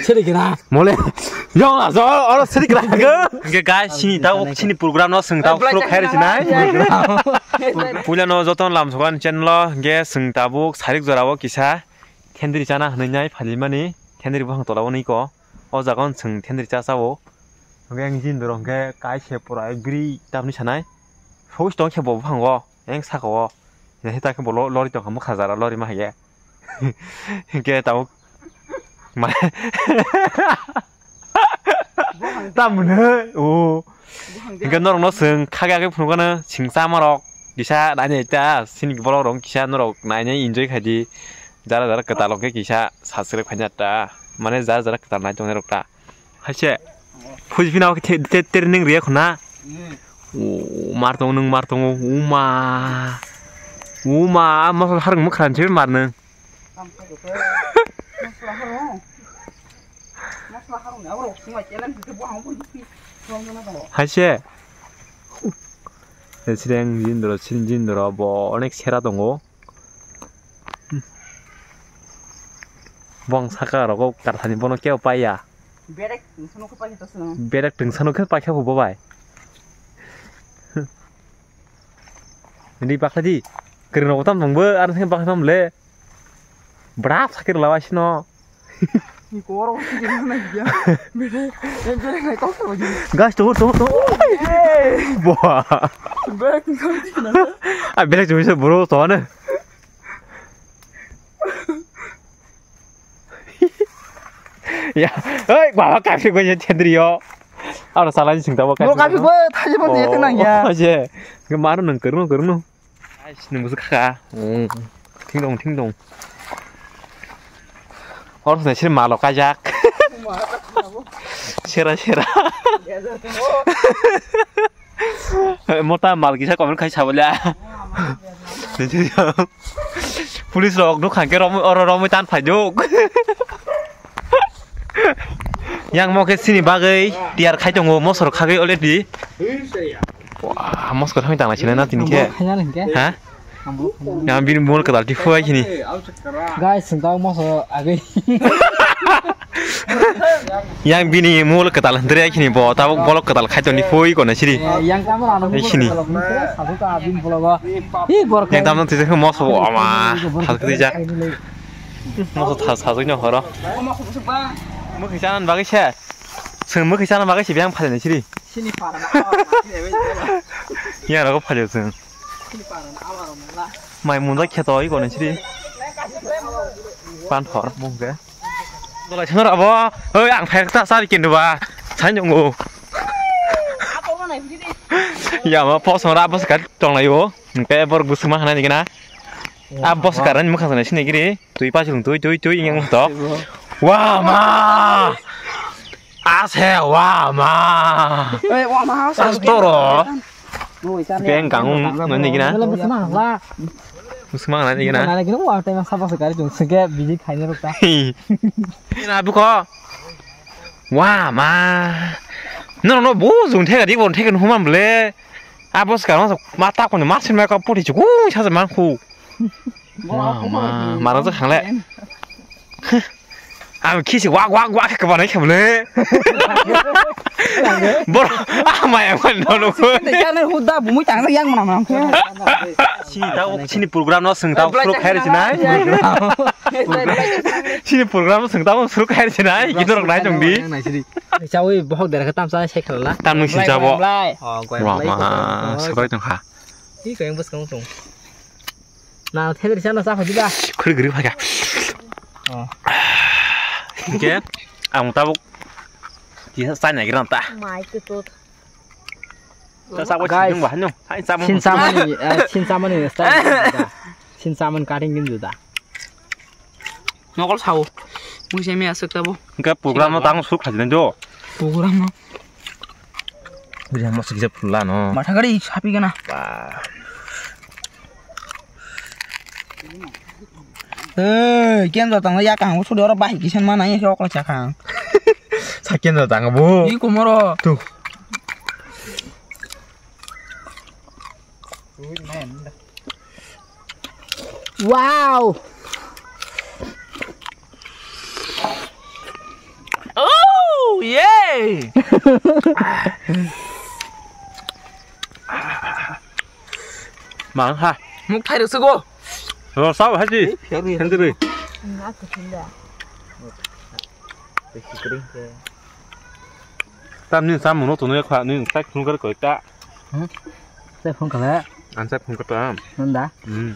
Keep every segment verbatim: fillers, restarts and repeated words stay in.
Siri kena. Mole. Yong la so oro siri kena go. Hingke guys, sini tau sini program no sing tau suru khairi sinai. Puila no joto lam sokan channel o hingke sing tabuk sarik jora o kisa thendri chana hinui nai phalimani thendri buphang tola o nui ko. O jaga o chwng thendri cha cha o. Hingke ang jin doro hingke kai se pura ek biri tamni sanai. Sogis tong khe bo buphang o, eng saka o. Hingke ta khe bo lo-, lori tong kha mwkha jara lori ma haiye. Hingke tabuk ma ta mwnwi o. Hingke norok no chwng khagwi agwi phunukgano singsa marok kisa nainai ta sini borok rok kisa norok nainai enjoy khaidi. Jara jara kwtal rok khe kisa subscribe khaina ta mane jara jara kwtal nai tongnai rok ta. Haise. Fuji phina khe te, te, training riya khuna. O, mar tongo nwng mar tongo. Uma. Uma, mosla harung mwkhran se mar nwng. Haise. Sireng jindro, siring jindro, bo onek sera tongo. Bong saka rogo karthani bono kebo paiya. Berek tungsano khe paikha to swnam. Berek tungsano khe paikha bo bai. Ni bakla di. Kereng rogo tam tongbo ar bakla tam le. Bra sakir lawa sino. Ni koro ko sini na ya. Berek, berek nai kok to. Gas to to to. Boa. Berek tungsano khe na. A berek tungsano bro to na. Ya, oi, baba kaphik bai thendri yo. Aro salai sing tabo kaphik. Bro kaphik bai thaje bo dia tenang ya. Aje. Ke maro nang kerno kerno. Ai, nang busu kha. Thing dong, thing dong. Or sini sini malo kajak. Sera sera. Mota mal kisa comment khai sabolya. Police rok nuk hangke oro romwi tan phaiduk. Yang mo khe sini bagwi tiyar khai tongo mosor khagwi already. Wah, mosor thangwi tangna sinai na tini khe. Ha? Yang bini mol kadal ti phai kini. Guys, sing tau moso agwi. Yang bini mol kadal hindri kini bo tabuk bolok kadal khai toni phai kona siri. Yang tamo ano sini. Sabu ka bini bolok. Ih, borok. Yang tamo tise moso ama. Hal kri jak. Moso thas thas no horo. Mukhi chanan bagwi se. Sing mukhi chanan bagwi se biyang phale siri. Sini para na. Ya rogo phale sing. Mai munda kheto oi kone siri. Pan thor mungke. Dolai senor abo. Oi ang phai ta sari kindu ba. Sai nyungu. Ya ma po sora bos kat tong lai o. Ke bor gusma hana ni kena. A bos karan mukha sana sini giri. Tui pa chulung tui tui tui yang to. Wa ma. Ase wa ma. Eh, wa ma, ase. As toro. Beng kang nani gina. Musmang nani gina. Nani gina wa tema sapa sekali tu sege biji khaini rukta. Ina buko. Wa ma. No no bu jung thega di bon thega humam ble. Abo sekarang mata kono masin mai ka poti chuku saja mangku. Ma, ma, marang jak hangle. Ang khisi wak wak wak ke banai khamle. Bor, ah, mai ang man dono ko. Jana huda bumui tang yang mana mana. Sini tau, sini program no sing tau, suru khair sinai. Sini program no sing tau, suru khair sinai. Gidor nai jong di. Chawi bohok dera khe tamsa se khala. Tam nung sing chabo. Wa ma, sabai tong kha. Ti kayang bus kang tong. Na thedri sana sa phadi ba. Khuri gri phaka. Oh. Oke. Ang tabuk. Ti sa nai gira ta. Mai ke tot. Ta sa ba. Guys. Sin samani, eh, sin samani style. Sin saman cutting gin juda. Nokol sao. Mui se me asuk tabo. Hingke program no tang suk khajina jo. Program no. Bujang mo sikse phulano. Matha gari sapi gana. Ba. Eh, ken da tang ya kang sudi oro bai kisan mana ya okla chakang. Sa ken da tang bo. I kumoro. Tu. Wow. Mang ha. Muk thai rwsuk o. Ro sao ha ji. Hendri. Tam ni sam muno tunui kha ni tak phun kar koi ta. Hmm? Tei phone khala. Ang sai phone kha ta. Nanda. Hmm.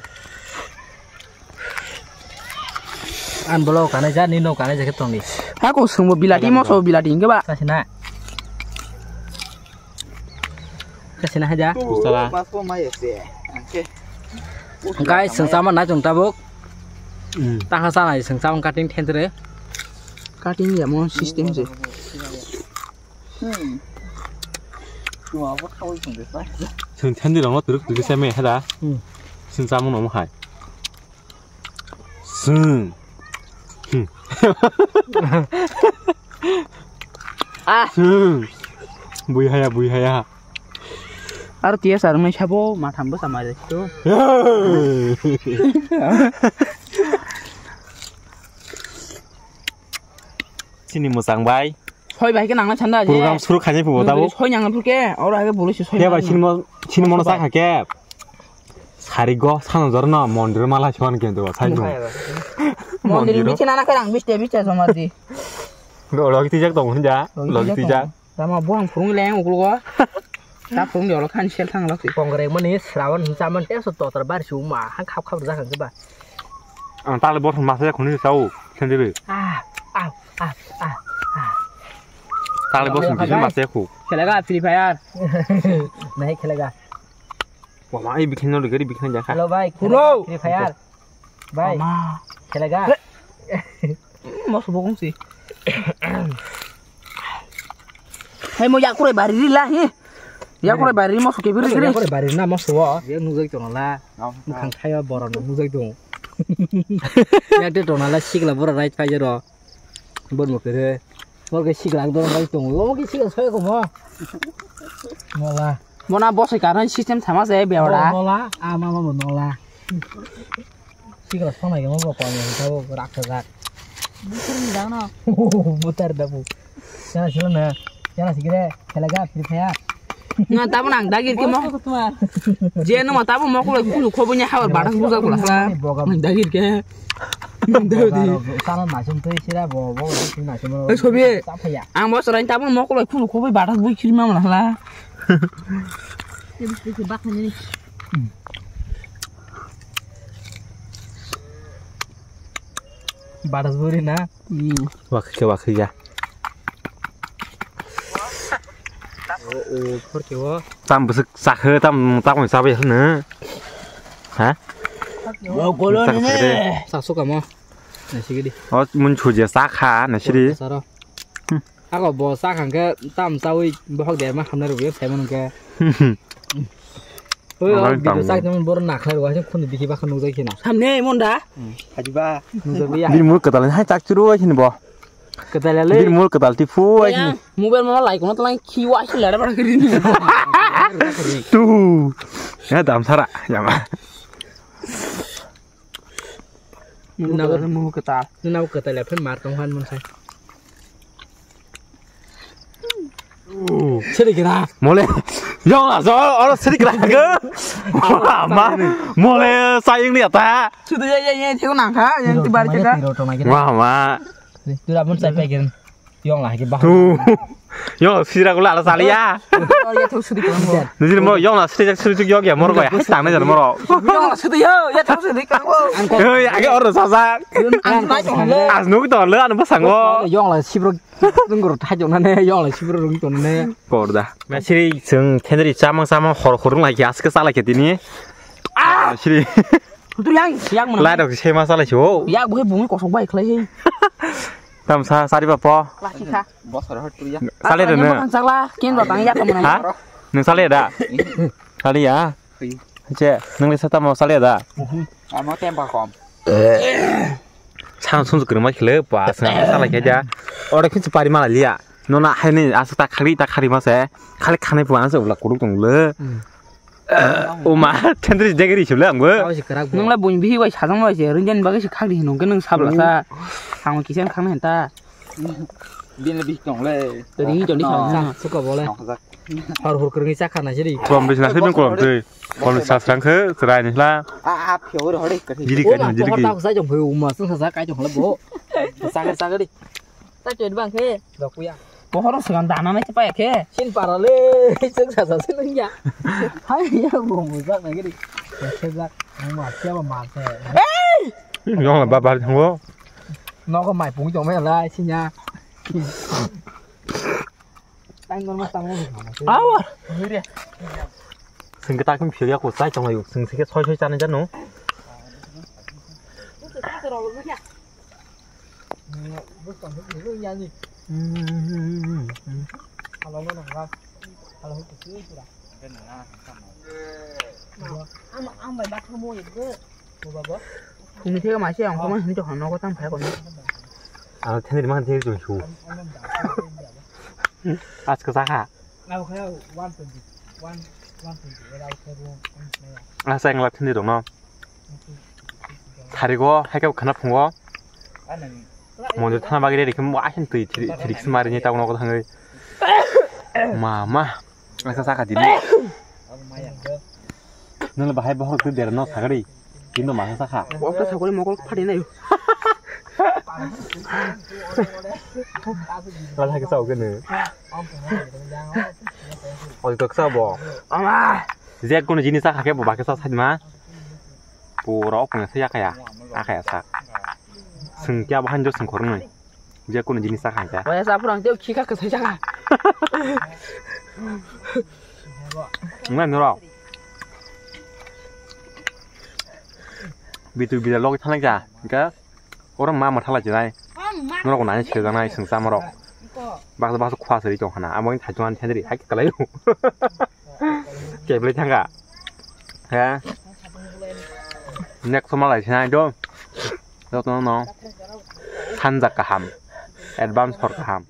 Ang bolo kanai ja, ni no kanai ja khe tongni. Ha ko sungbo bilati mo so bilati hingke ba. Kasina. Kasina haja. Kusala. Guys, sengsa ma na chong tabuk. Hmm. Tangha sa nai sengsa ma cutting thentre. Cutting ya mo system je. Hmm. Chwng thendi rok no twrwk twrwk se me hada. Hmm. Chwng chamung no hai. Chwng. Hmm. Ah. Chwng. Bui haya, bui haya. Aro tiya sarung nai sabo matham bo samai to. Chini mwchang bai. Soi bai khe nangna chanda je. Program suru khaini phubo tabuk. Soi nangna phurke, oro hai khe bului se soi. Khe bai sinimo, sinimo no sakha khe. Sari go sano jor no mondir mala chon khe do sai no. Mondir biche nana khe ang biste biche joma di. Lo lo tijak tong hunja, lo tijak. Tama bo ang phurung leng uklo go. Ta phurung yolo khan sel thang lok. Kongre mani srawan hinsa man te so totar bar su ma ha khap khap ja khan ba. Ang tale bor ma se khuni sao khen dibi. Ah, ah, ah, ah, ah. Tale bor sun kisa ma se khu. Khelega Free Fire. Nahi khelega. Wa ma ai bikhin no gari bikhin ja kha. Hello bhai. Hello. Free Fire. Bhai. Mama. Khelega. Mo subo kong si. Hai mo yakurai bari ri la hi. Yakurai bari ri mo suke biri ri. Yakurai bari na mo subo. Ye nujai to la. Mukhang thaiba borok no nujai to. Yak de to la sikla borok right phai jero. Bor mo kere. Bor ke sikla dor right to. Lo ke sikla soi ko mo. Mola. Bona bosai karnai system thama se beora. Nola, a mama bo nola. Sikra sonai gama bo kong yang tabo raksa jak. Butar ni dang no. Butar da bu. Jana silo na. Jana sikre. Khelega Free Fire. Na tabo nang dagir ke mo. Je no ma tabo mo ko kunu khobo nya hawar badak buja ko la. Dagir ke. Dagir. Sana masum tei sira bo bo masum. Ei sobi. Ang bo sorai tabo mo ko kunu khobo badak bui khiri ma la. Baras buri na. Wakhe wakhe ya. O o phor ke o. Tam bwswk chakhe tam tam sabai hwno. Ha? Sakhe. Saksuka mo. Naisigi di. O mun chujia sakha naisiri. Saro. Ako bo sakha khe tam chawi bohok derma hamnai rwgwi saimano khe. Oi o video chak tong bor nakhlai rwgwi khun bikhi bakha nukjai kheno. Hamne monda. Hajiba. Nukjai ya. Bini mul kwtal hai chak churu hai khini bo. Kwtal le. Bini mul kwtal tifu hai khini. Mobile mo lai kono tlang khiwa khila da bara khini. Tu. Ya dam sara ya ma. Nabo kwtal. Nabo kwtal ya phin mar tong han mon sai. Seri kira. Mole. Yong la so oro seri kira ga. Ma mole saying ni ata. Sudah ya ya ya theu nang kha yang tibar kha. Wah ma. Tura mun sai pekin. Yong la ke bah. Tu. Yong sira gula ala saliya. Ya theu sudi kan. Nujin mo yong la sri jak sri juk yok ya mor bai hai tang ne jar moro. Yong la sudi yo ya theu sudi kan. Hei age or sa sa. Ang nai tong le. As nuk to le an ba sango. Yong la sibro dungro thai jong na ne yong la sibro rung to ne. Kor da. Na sri sung thendri chamang chamang hor hor lai ki as ka sala ke tini. Ah sri. Tu yang yang mana? Lai dok sema sala si ho. Ya gue bumi kosok bai khlai hei. Tam sa sari ba po. Laki kha. Bosor hot tu ya. Sale de ne. Makan sakla kin ba tang ya ka mana? Ha? Nung sale da? Sale ya? Che, nung le sa tamo sale da? Amo tempa kom. Sang sung kru ma khle pa sang sala khe ja. Ore khin pari mala liya. Nona hai ni asa ta khali ta khali ma se. Khali khane pu ang se ula kuruk tong le. Oma, thendri degri sibla angbo. Nung la buin bihi bai sajang bai se, rindian bagwi se khagri hinung ke nung sabla sa. Ang kisa khang hen ta. Bini bih tong le. Tadi ini joni sama suka boleh. Nokjak. Hor hor kering cakha na jadi. Kom bisna sih kom tui. Kom sa sang khe serai ni la. A a phio hore hore kati. Jadi kai jadi. Hor tak sa jong phio uma sung sa kai jong le bo. Sa sa di. Ta choi bang khe. Dok ya. Pohoro segan dana na cepai khe. Sin para le, sung sa sa sin ya. Hai ya bo mo sa na gidi. Sa sa mo ma sia ba ma sa. Ei! Yong la ba ba thango. Nogo mai pung chong me lai sinya. Tang nor ma tang nor. Awa. Sing ke takin phil ya ko sai chong ayu. Sing sike soi soi chana janu. Ang ang bai ba thamo yek. Phungni theke maise ang koma hinwi tongkha nogo tang phai kono. Ang thani ma thani chung su. Aska sakha. Asa engla thani rokno. Tharigo haikhe khana phungo. Mondir thana bagwi rikhe mo ahin twi thirik sima rini tau nogo thangwi. Ma ma. Asa sakha dini. Nang bahai bohor tu der no sagari. Kintu masa sakha. Okta sagori mokol phadi nai. Lal hake sao kene. Oi kok sao bo. Ama. Je kono jinis sakha ke bo bakhe sa sajma. Pura okno se yakaya. Akaya sa. Sengkya bahan jo sengkornoi. Je kono jinis sakha ke. Waya sa purang teo khika ke sai sakha. Ngai noro. Bitu bida log thanai ja. Ga. Oro ma ma thala jinai. Norok nani se janai sengsa morok. Baksa baksa khwa seri tong hana. Amo thai tong ani thandri. Hai kalai. Keble thanga. He. Next ma lai sinai do. Jotono no. Sanja kaham. Advance hor kaham.